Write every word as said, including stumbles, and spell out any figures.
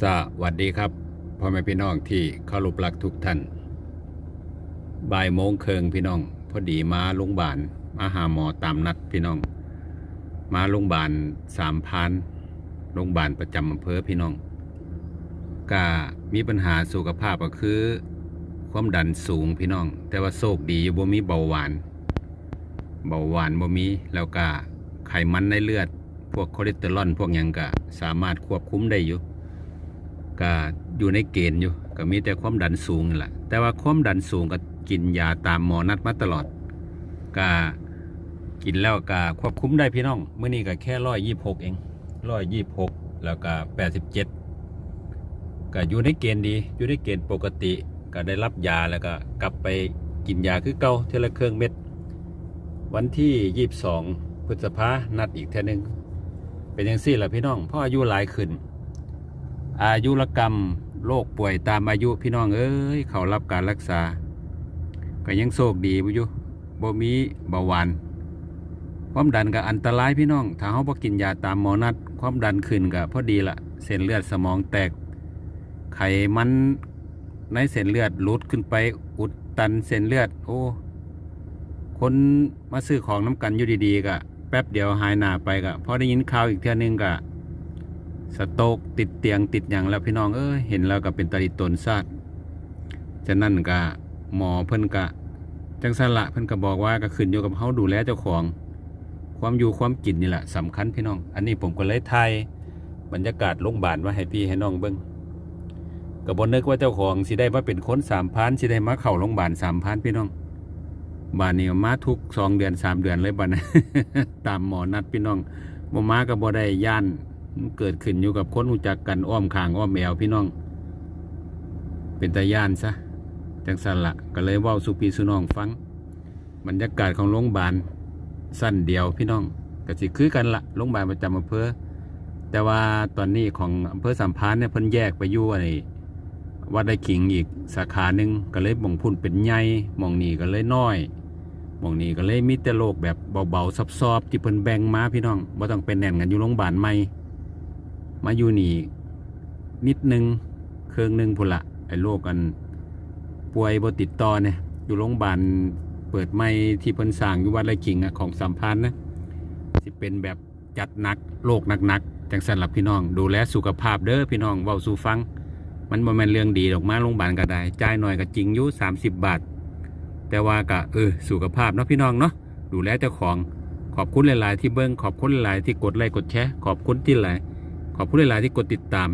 สวัสดีครับ พ่อแม่พี่น้องที่เคารพรักทุกท่าน บ่ายโมงครึ่งพี่น้อง พอดีมาโรงพยาบาล มาหาหมอตามนัดพี่น้อง มาโรงพยาบาลสามพราน โรงพยาบาลประจำอำเภอพี่น้อง ก็มีปัญหาสุขภาพก็คือ ความดันสูงพี่น้อง แต่ว่าโชคดีอยู่บ่มีเบาหวาน เบาหวานบ่มี แล้วก็ไขมันในเลือด พวกคอเลสเตอรอลพวกหยังก็สามารถควบคุมได้อยู่ ก็อยู่ในเกณฑ์อยู่ ก็มีแต่ความดันสูงนี่แหละ แต่ว่าความดันสูงก็กินยาตามหมอนัดมาตลอด ก็กินแล้วก็ควบคุมได้พี่น้อง มื้อนี้ก็แค่ร้อยยี่สิบหกเอง ร้อยยี่สิบหก แล้วก็แปดสิบเจ็ด ก็อยู่ในเกณฑ์ดี อยู่ในเกณฑ์ปกติ ก็ได้รับยาแล้วก็กลับไปกินยาคือเก่า เทื่อละครึ่งเม็ด วันที่ยี่สิบสองพฤษภานัดอีกเทื่อหนึ่ง เป็นจั่งซี้ล่ะพี่น้อง เพราะอายุหลายขึ้น อายุรกรรม โรคป่วยตามอายุพี่น้องเอ้ย เข้ารับการรักษา ก็ยังโชคดีอยู่ บ่มีเบาหวาน ความดันก็อันตรายพี่น้อง ถ้าเฮาบ่กินยาตามหมอนัด ความดันขึ้นก็พอดีละ เส้นเลือดสมองแตก ไขมันในเส้นเลือดหลุดขึ้นไปอุดตันเส้นเลือด โอ้ คนมาซื้อของนำกันอยู่ดีๆ ก็แป๊บเดียวหายหน้าไป ก็พอได้ยินข่าวอีกเทื่อนึงก็สโตรกติดเตียงติดหยังแล้วพี่น้องเอ้ย เห็นแล้วก็เป็นตาดิตนซาด ฉะนั้นก็หมอเพิ่นก็จั่งซั้นละ เพิ่นก็บอกว่าก็ขึ้นอยู่กับเฮาดูแลเจ้าของ ความอยู่ความกินนี่แหละสำคัญพี่น้อง อันนี้ผมก็เลยถ่ายบรรยากาศโรงพยาบาลมาให้พี่ให้น้องเบิ่ง ก็บ่นึกว่าเจ้าของสิได้มาเป็นคนสามพราน สิได้มาเข้าโรงพยาบาลสามพรานพี่น้อง บาดนี้มาทุกสองเดือนสามเดือนเลยบาดนี้ ตามหมอนัดพี่น้อง บ่มาก็บ่ได้ ย้าน มันเกิดขึ้นอยู่กับคนรู้จักกันอ้อมข้างอ้อมแอวพี่น้อง เป็นตาย้านซะ จั่งซั้นละ ก็เลยเว้าสู่พี่สู่น้องฟัง บรรยากาศของโรงพยาบาลชั้นเดียวพี่น้อง ก็สิคือกันละ โรงพยาบาลประจำอำเภอ แต่ว่าตอนนี้ของอำเภอสามพรานเนี่ย เพิ่นแยกไปอยู่ไอ้วัดไร่ขิงอีกสาขาหนึ่ง ก็เลยหม่องพุ้นเป็นใหญ่ หม่องนี้ก็เลยน้อย หม่องนี้ก็เลยมีแต่โรคแบบเบาๆซอบๆที่เพิ่นแบ่งมาพี่น้อง บ่ต้องไปแน่นกันอยู่โรงพยาบาลใหม่ มาอยู่นี่นิดนึง ครึ่งหนึ่งพุ้นละ ไอ้โรคอันป่วยบ่ติดต่อเนี่ย อยู่โรงพยาบาลเปิดใหม่ที่เพิ่นสร้างอยู่วัดไร่ขิงอะ ของสามพรานนะ สิเป็นแบบจัดหนัก โรคหนักๆ จั่งซั้นล่ะพี่น้อง ดูแลสุขภาพเด้อพี่น้อง เว้าสู่ฟัง มันบ่แม่นเรื่องดีดอก มาโรงพยาบาลก็ได้ จ่ายน้อยก็จริงอยู่ สามสิบบาท แต่ว่าก็ เออ สุขภาพเนาะพี่น้องเนาะ ดูแลเจ้าของ ขอบคุณหลายๆที่เบิ่ง ขอบคุณหลายๆที่กดไลค์กดแชร์ ขอบคุณที่หลาย ขอบคุณหลายๆที่กดติดตาม